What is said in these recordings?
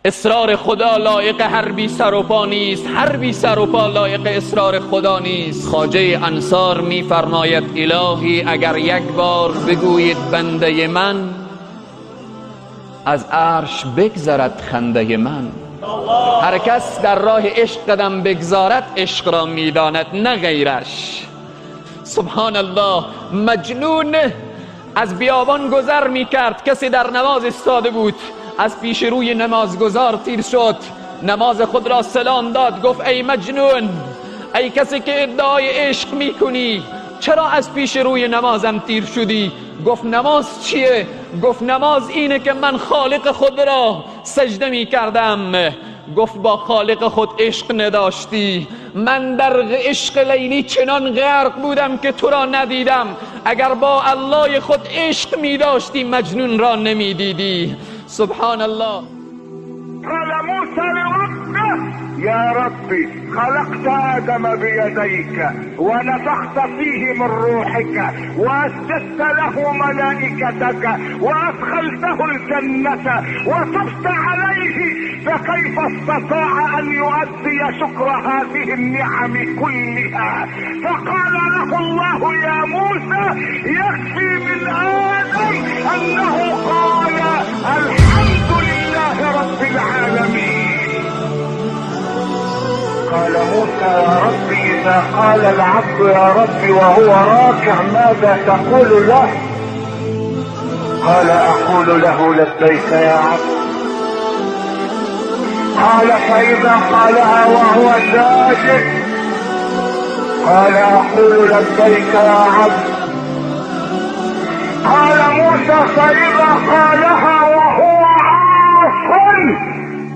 اصرار خدا لایق هر بی سر و پا نیست، هر بی سر و پا لایق اصرار خدا نیست. خواجه انصار میفرماید الهی اگر یک بار بگویید بنده من، از عرش بگذرد خنده من. هر کس در راه عشق قدم بگذارد عشق را میداند، نه غیرش. سبحان الله. مجنون از بیابان گذر میکرد، کسی در نماز ایستاده بود، از پیش روی نمازگزار تیر شد، نماز خود را سلام داد، گفت ای مجنون، ای کسی که ادعای عشق میکنی، چرا از پیش روی نمازم تیر شدی؟ گفت نماز چیه؟ گفت نماز اینه که من خالق خود را سجده میکردم. گفت با خالق خود عشق نداشتی، من در عشق لیلی چنان غرق بودم که تو را ندیدم، اگر با الله خود عشق میداشتی مجنون را نمیدیدی. سبحان الله. قال موسى لربه يا ربي خلقت آدم بيديك ونفخت فيه من روحك وأسجدت له ملائكتك وأدخلته الجنة وتبت عليه، فكيف استطاع أن يؤدي شكر هذه النعم كلها؟ فقال له الله يا موسى يكفي من آدم أنه قال الحمد لله رب العالمين. قال موسى يا ربي إذا قال العبد يا ربي وهو راكع ماذا تقول له؟ قال أقول له لبيك يا عبد. قال فإذا قالها وهو ساجد؟ قال أقول لبيك يا عبد. قال موسى فإذا قالها وهو عاص؟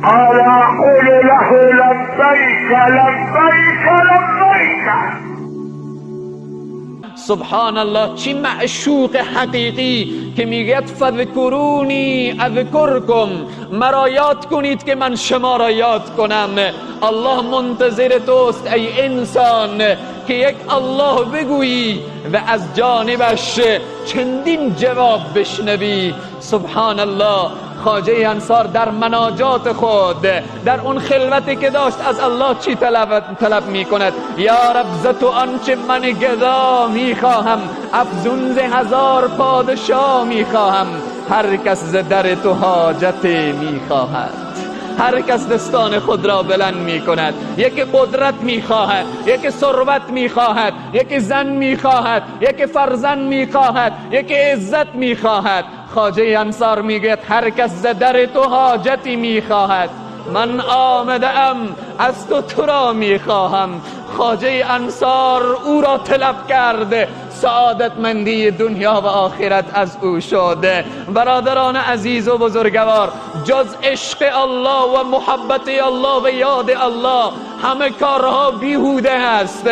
قال أقول له لبيك لبيك لبيك. سبحان الله، چی معشوق حقیقی که میگه فذکرونی اذکرکم، مرا یاد کنید که من شما را یاد کنم. الله منتظر توست ای انسان که یک الله بگویی و از جانبش چندین جواب بشنوی. سبحان الله. خواجه انصار در مناجات خود، در اون خلوتی که داشت، از الله چی طلب می کند؟ یا رب ز تو آنچه من گدا می خواهم، افزون ز هزار پادشاه می خواهم. هر کس ز در تو حاجت می خواهد، هر کس دستان خود را بلند می کند. یکی قدرت می خواهد، یکی ثروت می خواهد، یکی زن می خواهد، یکی فرزند می خواهد، یکی عزت می خواهد. خواجه انصار میگه هر کس ز در تو حاجتی می خواهد، من آمده ام از تو تو را می خواهم. خواجه انصار او را طلب کرد، سعادتمندی دنیا و آخرت از او شد. برادران عزیز و بزرگوار، جز عشق الله و محبت الله و یاد الله همه کارها بیهوده است.